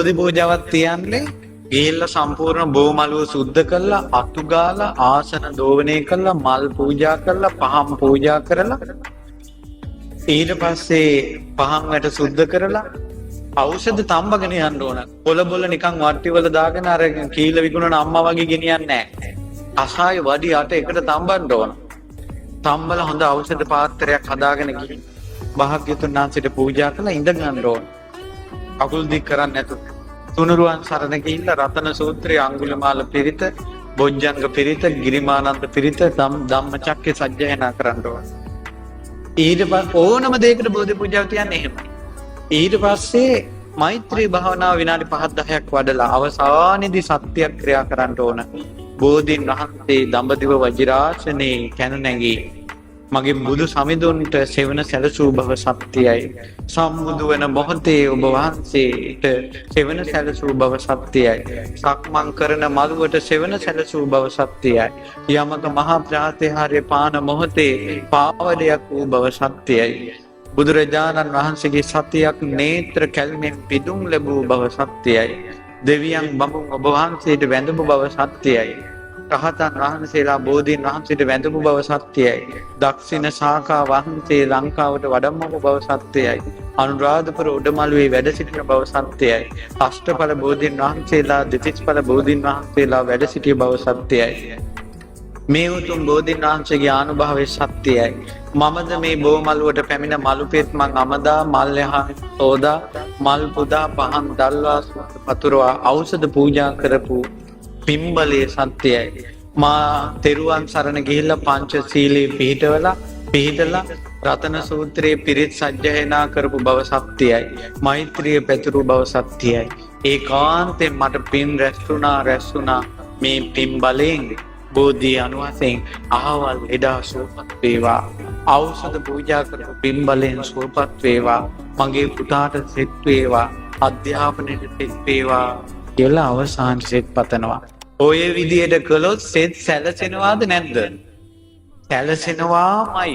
බෝධි පූජාවක් තියන්නේ ගිහිල්ලා සම්පූර්ණ බෝමලුව සුද්ධ කරලා අතු ගාලා ආසන දෝවණය කරලා මල් පූජා කරලා පහන් පූජා කරලා ඊට පස්සේ පහන් වැට සුද්ධ කරලා ඖෂධ තම්බගෙන යන්න ඕන. පොළ බොල නිකන් වට්ටි වල දාගෙන අර කීල විකුණන අම්මා වගේ ගෙනියන්නේ නැහැ. කසාය වඩි අට එකට තම්බන්න ඕන. තම්බල හොඳ ඖෂධ පාත්‍රයක් හදාගෙන ගිහින් භාග්‍යතුන් වහන්සේට පූජා කරලා ඉඳ ගන්න ඕන. කකුල් දික් කරන්නේ නැතුව. තුනුරුවන් සරණ ගිහිල්ලා රතන සූත්‍රය, අඟුලිමාල පිරිත, බොජ්ජංග පිරිත, ගිරිමානන්ද පිරිත, ධම්මචක්කේ සජ්ජායනා කරන්න ඕන. ඊට පස්සේ ඕනම දෙයකට බෝධි පූජාව තියන්නේ එහෙමයි. ඊට පස්සේ මෛත්‍රී භාවනාව විනාඩි 5 10ක් වඩලා අවසානයේදී සත්‍යයක් ක්‍රියා කරන්න ඕන. බෝධීන් වහන්සේ දඹදිව වජිරාසනේ කැන නැගී මගේ බුදු සමිඳුන්ට සෙවණ සැලසූ බව සත්‍යයයි. සම්බුදු වන මොහොතේ ඔබ වහන්සේට සෙවණ සැලසූ බව සත්‍යයයි. සක්මන් කරන මළුවට සෙවණ සැලසූ බව සත්‍යයයි. යමක මහා ප්‍රාතිහාර්ය පාන මොහොතේ පාවඩයක් වූ බව සත්‍යයයි. බුදුරජාණන් වහන්සේගේ සතියක් නේත්‍ර කැල්මෙන් පිදුම් ලැබූ බව සත්‍යයයි. දෙවියන් බඹුන් ඔබ වහන්සේට වැඳපු බව සත්‍යයයි. රහතන් වහන්සේලා බෝධීන් වහන්සේට වැඳපු බව සත්‍යයයි. දක්ෂිණ ශාඛා වහන්සේ ලංකාවට වඩම්මපු බව සත්‍යයයි. අනුරාධපුර උඩමළුවේ වැඩ සිටින බව සත්‍යයයි. අෂ්ටඵල බෝධීන් වහන්සේලා, දෙතිස්ඵල බෝධීන් වහන්සේලා වැඩ සිටිය බව සත්‍යයයි. මේ උතුම් බෝධීන් වහන්සේගේ ආනුභාවය සත්‍යයයි. මමද මේ බෝමළුවට පැමිණ මලු පෙත් මං අමදා, මල් යහන් සෝදා, මල් පුදා, පහන් දල්වා, පතුරවා ඖෂධ පූජා කරපු පින්බලයේ සත්‍යයයි. මා තෙරුවන් සරණ ගිහිල්ලා පංච සීලේ පිහිටවලා පිහිටලා රතන සූත්‍රයේ පිරිත් සජ්ජායනා කරපු බව සත්‍යයයි. මෛත්‍රිය පැතුරු බව සත්‍යයයි. ඒකාන්තයෙන් මට පින් රැස් වුණා, රැස් වුණා. මේ පින් බලයෙන් බෝධිය අනුවසෙන් අහවල් එදා සුවපත් වේවා. ඖෂධ පූජා කරපු පින් බලයෙන් සුවපත් වේවා. මගේ පුතාට සෙත් වේවා. අධ්‍යාපනයට සෙත් වේවා කියලා අවසාන සෙත් පතනවා. ඔය විදියට කළොත් සෙත් සැලසෙනවාද නැද්ද? සැලසෙනවාමයි.